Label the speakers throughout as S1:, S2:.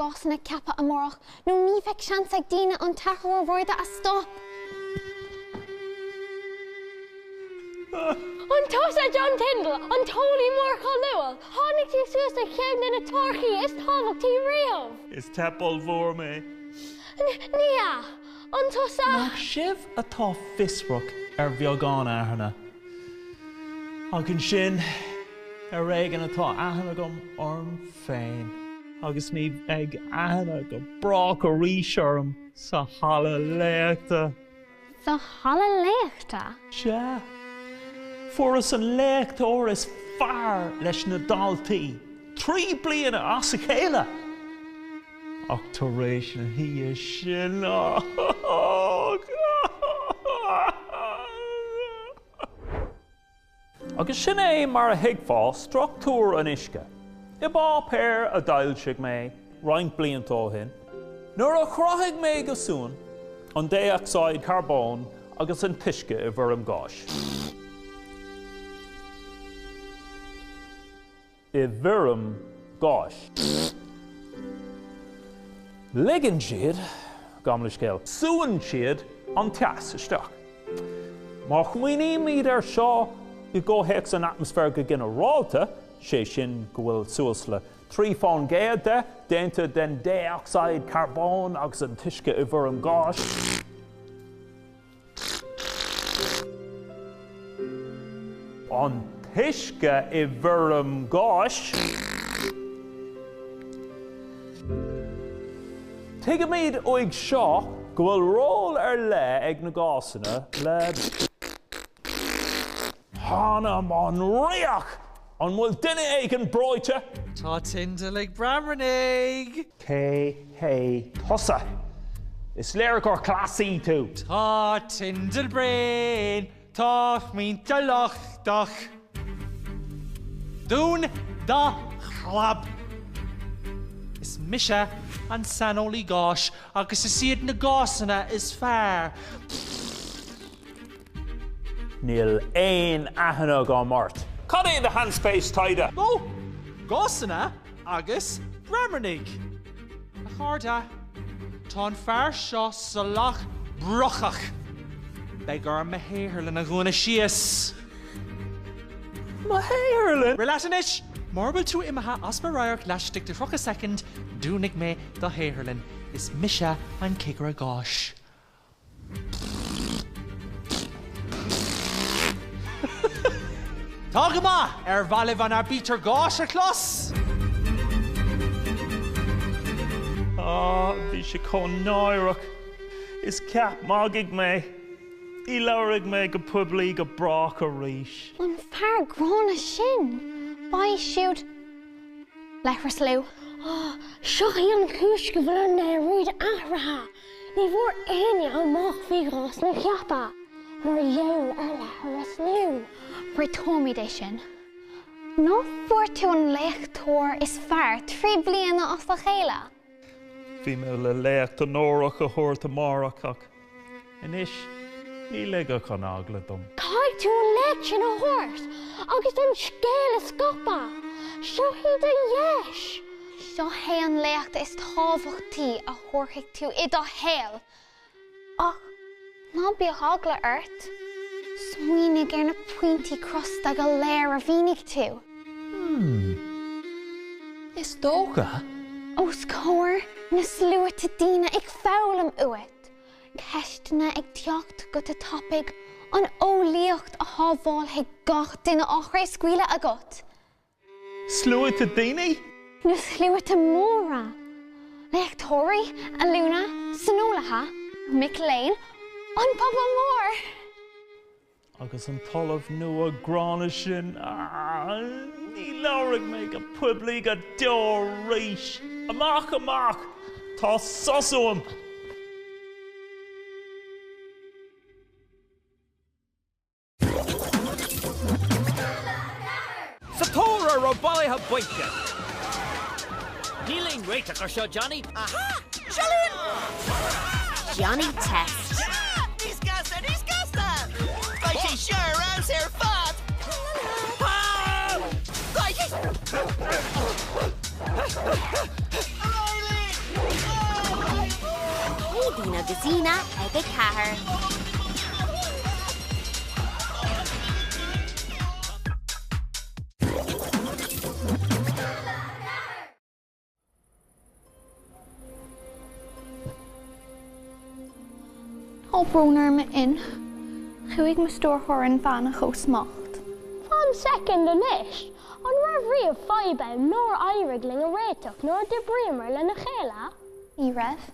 S1: Gásanna ceaptha amárach nó ní bheidh seans ag daoine an t-athrú aeráide a stop.
S2: An tusa John Tyndall, an t-eolaí mór cáiliúil? Tháinig tú suas le ceann de na teoiricí is tábhachtaí riamh!
S3: Is teip ollmhór mé.
S2: Ní hea. An tusa?
S3: Nach sibh atá fiosrach ar bheagán aithne? Ach ansin, ar éigean atá aithne agam orm féin. Agus ní bheidh aithne go brách arís orm sa halla léachta.
S1: Sa halla léachta?
S3: Sea. Fuaireas an léachtóir is fearr leis na daltaí, 3 bliana as a chéile! Ach tar éis na hoíche sin, Agus sin é mar a thuigfeá struchtúr an uisce i bpáipéar a d'fhoilsigh mé roinnt blianta ó shin, nuair a chruthaigh mé go ciúin an dé-ocsaíd charbóin agus an t-uisce i bhfoirm gáis. i bhfoirm gáis. Ligeann siad, gabh mo leithscéal, súnn siad an teas isteach. Má smaoinímid air seo i gcomhthéacs an atmaisféir go ginearálta, sé sin go bhfuil suas le 3 fán gcéad de déanta den dé-ocsaíd charbóin agus an t-uisce i bhfoirm gáis, An t-uisce i bhfoirm gáis. Tuigimid uaidh seo go bhfuil ról ar leith ag na gásanna le. Th'anam 'on riach! An bhfuil duine éigin breoite?
S4: Tá Tyndall ag bromarnaigh!
S3: Cé hé tusa? Is léir gur cleasaí tú!
S4: Tá Tyndall bréan, tá smaointe lochtach. Dún do chlab! Is mise an saineolaí gáis agus is iad na gásanna is fearr.
S3: Níl aon aithne agam ort. Cad é do shainspéis taighde?
S4: Ó! Gásanna agus bromarnaigh! A chairde, tá an fear seo salach brocach! Beidh orm mo shaotharlann a dhúnadh síos!
S3: Mo shaotharlann?
S4: Rith leat anois! Mura bhfuil tú imithe as mo radharc laistigh de 30 soicind, dúnfaidh mé do shaotharlann. Is mise an cigire gáis. Tá go maith! Ar mhaith libh an aibítir gáis a chlos?
S3: Á, bhí sé chomh náireach. Is ceap magaidh mé. Ní labharfaidh mé go poiblí go brách arís.
S1: An fear gránna sin! Beidh siúd leithreaslú.
S2: Á, seo í an chúis go bhfuil an aeráid athraithe! Ní bhfuair éinne amach faoi ghásanna ceaptha mar gheall ar leithreaslú.
S1: Réiteoimid é sin. Ná fuair tú an léachtóir is fearr 3 bliana as a chéile?
S3: Bhí mé le léacht onórach a thabhairt amárach ach anois ní ligfeadh an eagla dom.
S2: Caithfidh tú an léacht sin a thabhairt agus an scéal a scaipeadh. Seo í do dheis!
S1: Seo é an léacht is tábhachtaí a thabharfaidh tú i do shaol. Ach ná bíodh eagla ort. Smaoinigh ar na pointí crosta go léir a mhínigh tú.
S4: Hmm. Is dócha.
S1: Os comhair na sluaite daoine ag foghlaim uait. Ceisteanna ag teacht go te tapaidh, an eolaíocht a shábhálfaidh gach duine á chraobhscaoileadh agat.
S3: Sluaite daoine?
S1: Na sluaite móra! Léachtóirí, oiliúna, saineolaithe, mic léinn, an pobal mór!
S3: Agus an t-ollamh nua gránna sin, ah, ní labharfaidh mé go poiblí go deo arís! Amach, amach! Tá sos uaim!
S5: Sa tóir ar robálaithe bainc. Níl aon réiteach ar seo, Johnny.
S6: Aha! Seo linn!
S7: Johnny Test.
S6: Níos gasta, níos gasta! Beidh sé seo ar fheabhas ar fad! Beidh sé... Ar aghaidh linn!
S7: Céadaoin agus Aoine ag 4.
S1: Tá brón orm a Fhinn. Chuaigh mo stiúrthóir inmheánach ó smacht.
S2: Fan soicind anois! An raibh riamh fadhb ann nár éirigh linn a réiteach nuair a d'oibríomar lena chéile?
S1: Ní raibh.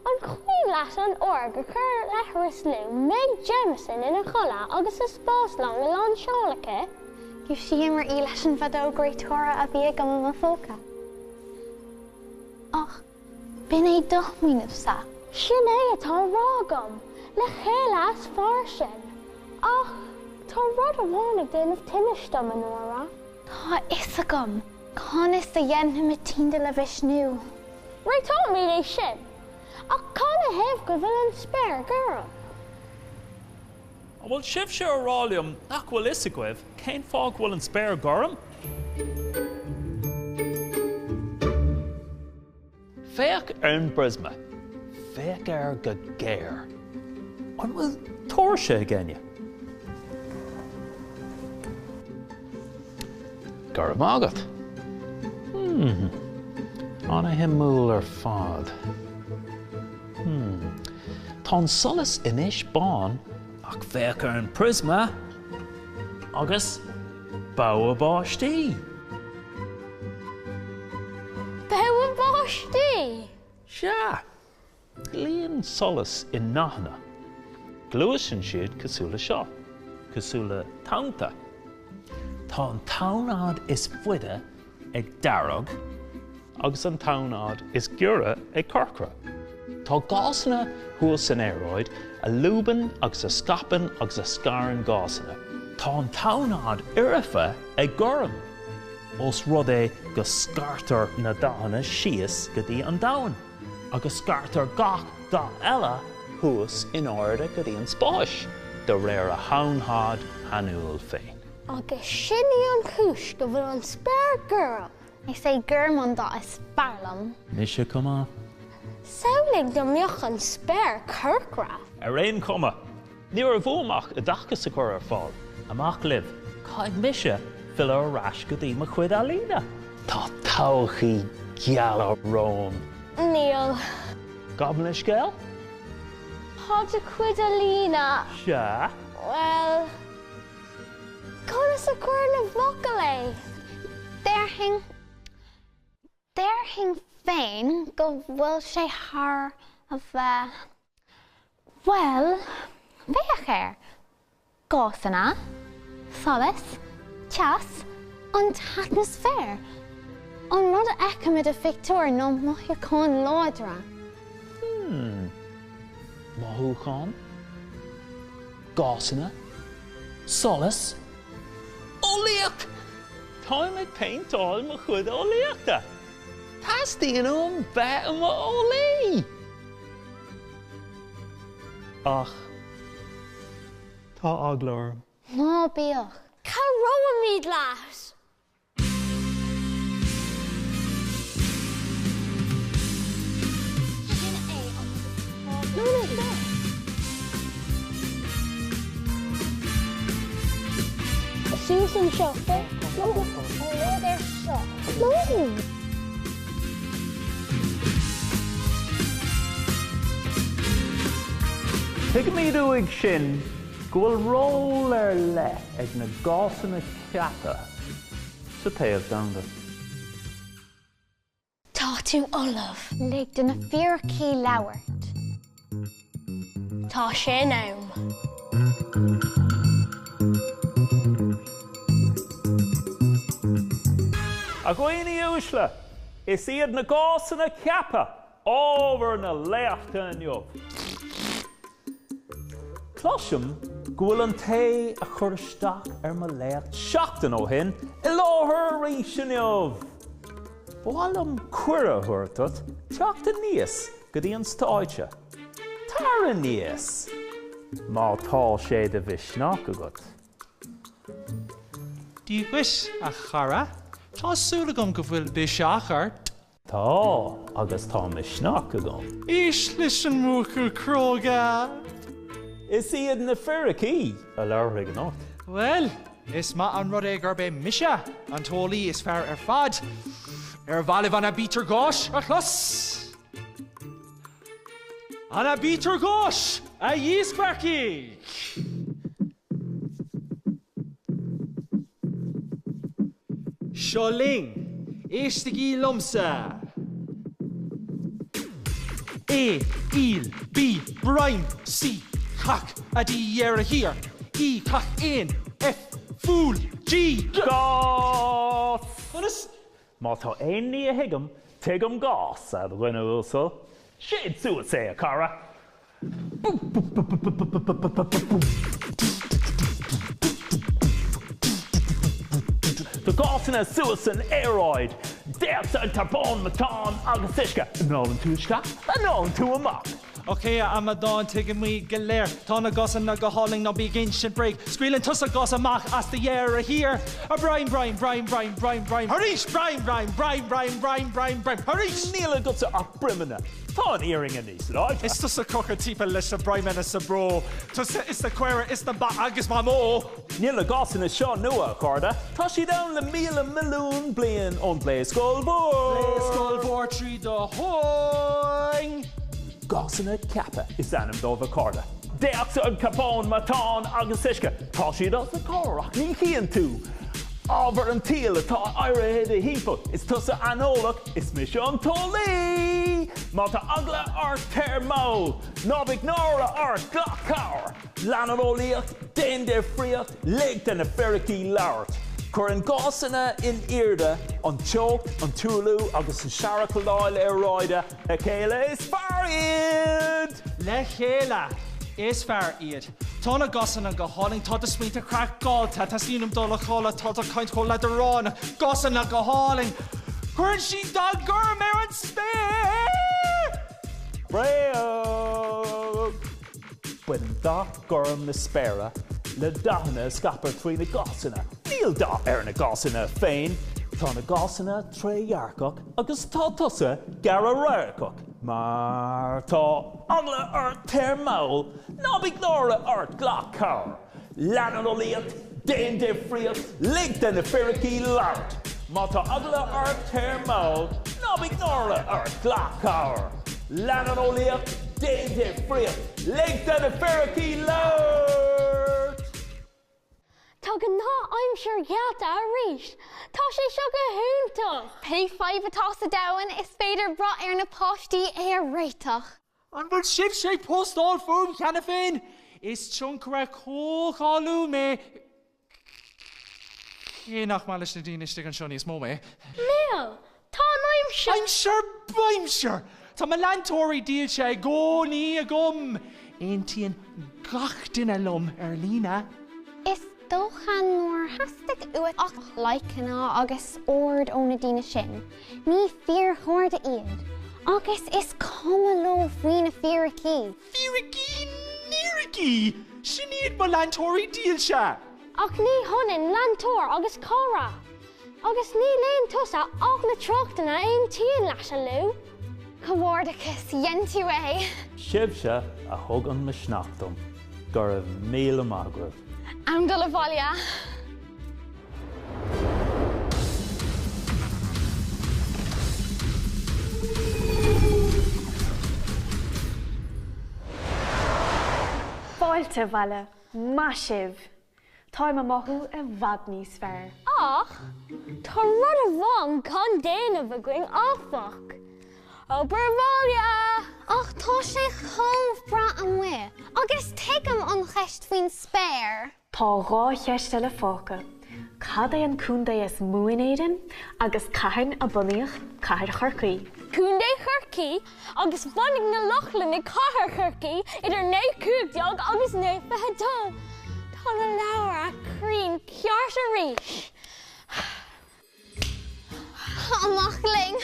S2: An cuimhin leat an uair gur chuir leithreaslú Mae Jemison ina codladh agus a spáslong á lainseáil aici?
S1: Dhúisíomar í leis an bhfeadóg réiteora a bhí agam i mo phóca. Ach b'in é do smaoineamh-sa.
S2: Sin é atá á rá agam, le chéile is fearr sinn. Ach tá rud amháin ag déanamh tinnis dom, a Nóra.
S1: Tá a fhios agam. Conas a dhéanfaimid tinder le mhisniú?
S2: Réiteoimid é sin. Ach canathaobh go bhfuil an spéir gorm?
S3: An bhfuil sibhse a rá liom nach bhfuil fhios agaibh cén fáth go bhfuil an spéir gorm? Féach ar an bpriosma. Féach air go géar. An bhfuil tóirse ag éinne? Go raibh maith agat. Hmm. Ana-shuimiúil ar fad. Hmm. Tá an solas anois bán ach féach ar an bpriosma agus bogha báistí!
S2: Bogha báistí!
S3: Sea! Luíonn solas i ndathanna. Gluaiseann siad cosúil le seo, cosúil le tonnta. Tá an tonnfhad is faide ag dearg agus an tonnfhad is giorra ag corcra. Tá gásanna thuas san aeráid a lúbann agus a scaipeann agus a scarann gásanna. Tá an tonnfhad fhoirfe ag gorm, ós rud é go scartar na dathanna síos go dtí an domhan, agus scartar gach dath eile thuas in airde go dtí an spáis, de réir a thonnfhaid shainiúil féin.
S2: Agus sin í an chúis go bhfuil an spéir gorm.
S1: Is é gorm an dath is fearr liom.
S3: Mise chomh maith.
S2: Samhlaigh dá mbeadh an spéir corcra.
S3: Ar aon chuma, ní raibh uaim ach oideachas a chur ar fáil. Amach libh, caithfidh mise filleadh ar ais go dtí mo chuid ealaíne. Tá todhchaí gheal romham.
S2: Níl.
S3: Gabh mo leithscéal?
S2: Tá do chuid ealaíne.
S3: Sea?
S2: Bhuel. Conas a chur i bhfocail é?
S1: Déarfainn, déarfainn féin go bhfuil sé thar a bheith, bhuel, féach air, gásanna, solas, teas, an t-atmaisféar. An rud a fheicimid i phictiúir ná mothúcháin láidre.
S3: Hmm. Mothúcháin? Gásanna? Solas? Eolaíocht! Táim ag péinteáil mo chuid eolaíochta! Teastaíonn uaim bheith i mo eolaí! Ach tá eagla orm.
S1: Ná bíodh.
S2: Cabhróimid leat! Suas anseo.
S3: Tuigimid uaidh sin go bhfuil ról ar leith ag na gásanna ceaptha sa téamh domhanda.
S2: Tá tú ullamh.
S1: Lig do na fíricí labhairt.
S2: Tá sé in am.
S3: A dhaoine uaisle, is iad na gásanna ceaptha ábhar na léachta inniu. Cloisim go bhfuil an té a chuir isteach ar mo léacht seachtain ó shin i láthair arís inniu! Ba mhaith liom cuireadh a thabhairt duit teacht aníos go dtí an stáitse. Tar aníos! Má tá sé de mhisneach agat.
S4: Dia dhuit, a chara. Tá súil agam go bhfuil biseach ort.
S3: Tá, agus tá misneach agam.
S4: Éist leis an mbuachaill cróga!
S3: Is iad na fíricí a labharfaidh anocht.
S4: Bhuel, is maith an rud é gurb é mise an t-eolaí is fearr ar fad. Ar mhaith libh an aibítir gáis a chlos? An aibítir gháis, a dhíspeagthaigh! Seo linn! Éistigí liomsa! A, aol, B, broim, C, cac, a D dheireadh thiar, E, cac éan, F, fual, G,
S3: Gás!
S4: Conas?
S3: Má tá aon ní a thuigim, tuigim gás, a dhuine uasail. Séid suas é, a chara! Tá gásanna suas san aeráid, dé-ocsaíd charbóin, meatán agus uisce. Análann tú isteach, análann tú amach.
S4: Ok, a amadáin, tuigimid go léir. Tá na gásanna go hálainn, ná bí ag insint bréag. Scaoileann tusa gás amach as do dheireadh thiar. A broim, broim, broim, broim, broim, broim, arís! Broim, broim, broim, broim, broim, broim, broim, arís!
S3: Níl agatsa ach broimeanna. Tá an fhírinne níos láidre.
S4: Is tusa crochadh timpeall leis na broimeanna sa bró. Tusa is na caora is na ba agus Mamó.
S3: Níl na gásanna seo nua, a chairde. Tá siad ann le 1,000 milliún bliain, ón bPléasc Ollmhór.
S4: Pléasc Ollmhór trí do thóin.
S3: Gásanna ceaptha is ainm dóibh, a chairde. Dé-ocsaíd charbóin, meatán agus uisce. Tá siad os do chomhair ach ní chíonn tú. Ábhar an tsaoil atá éirithe i do thimpeall. Is tusa aineolach, is mise an t-eolaí! Má tá eagla ort, téir mall! Ná bíodh náire ort, glac cabhair! Lean an eolaíocht, déan difríocht, lig do na fíricí labhairt. Cuireann gásanna in airde an teocht, an truailliú agus an searachlannáil aeráide le chéile is fearr iad!
S4: Le chéile is fearr iad. Tá na gásanna go hálainn, tá do smaointe craiceáilte, teastaíonn uaim dul a chodladh, tá do chaint chomh leadránach, gásanna go hálainn, cuireann siad dath gorm ar an spéir!
S3: Bréag! Baineann dath gorm na spéire le dathanna a scaiptear trí na gásanna. Níl dath ar na gásanna féin. Tá na gásanna trédhearcach agus tá tusa gearra-radharcach. Má tá eagla ort téir mall, ná bíodh náire ort, glac cabhair. Lean an eolaíocht, déan difríocht, lig do na fíricí labhairt. Má tá eagla ort téir mall, ná bíodh náire ort, glac cabhair. Lean an eolaíocht, déan difríocht, lig do na fíricí labhairt!
S2: Tá gnáth-aimsir geallta arís! Tá sé seo go hiontach!
S1: Pé fadhb atá sa domhan, is féidir brath ar na páistí é a réiteach.
S4: An bhfuil sibhse ag postáil fúm cheana féin? Is tionchaire comhcháiliúil mé, cé nach maith leis na daoine istigh anseo níos mó mé.
S2: Níl! Tá an aimsir.
S4: Aimsir b'aimsir! Tá mo leantóirí dílse i gcónaí agam! Aontaíonn gach duine liom ar líne.
S1: Is dócha nár theastaigh uait ach like-anna agus aird ó na daoine sin. Ní fíorchairde iad. Agus is cuma leo faoi na fíricí.
S4: Fíricí n'fhíricí! Sin iad mo leantóirí dílse!
S2: Ach ní hionann leantóir agus cara! Agus ní léann tusa ach na tráchtanna a aontaíonn leat, a Lou.
S1: Comhghairdeachas, dhein tú é!
S3: Sibhse a thug an misneach dom. Go raibh míle maith agaibh.
S1: Am dul abhaile.
S8: Fáilte abhaile. Maith sibh! Táim ag mothú i bhfad níos fearr.
S2: Ach tá rud amháin gan déanamh againn áfach. Obair bhaile!
S1: Ach tá sé chomh breá amuigh agus tuigim an cheist faoin spéir!
S8: Tá 2 cheist eile fágtha. Cad é an contae is mó in Éirinn agus cathain a bunaíodh Cathair Chorcaí?
S2: Contae Chorcaí Agus bhunaigh na Lochlannaigh Cathair Chorcaí idir 915 agus 922. Tá na leabhra cruinn ceart arís.
S1: Amach linn!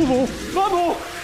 S3: Búbú! Mamó!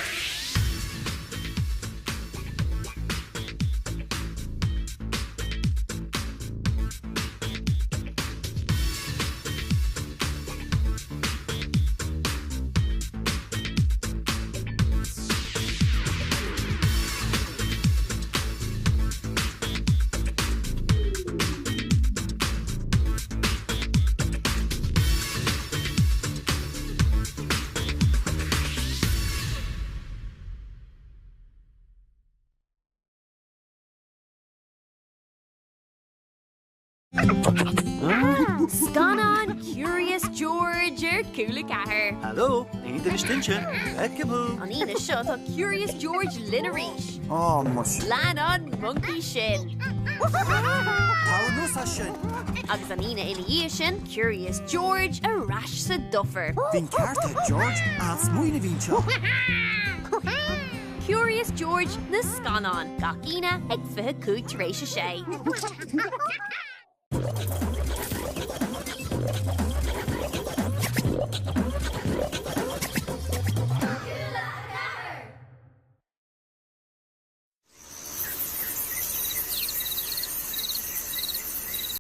S7: Scannán Curious George ar Cúla 4.
S9: Hello, aon duine istigh ansin? Peekaboo!
S7: An Aoine seo tá Curious George linn arís.
S9: Á, muise.
S7: Lean an moncaí sin!
S9: Tar anuas as sin!
S7: Agus an Aoine ina dhiaidh sin, Curious George ar ais sa dufair.
S9: Bhí an ceart ag George, an-smaoineamh a bhí anseo.
S7: Curious George na scannán, gach Aoine ag 25 tar éis a sé.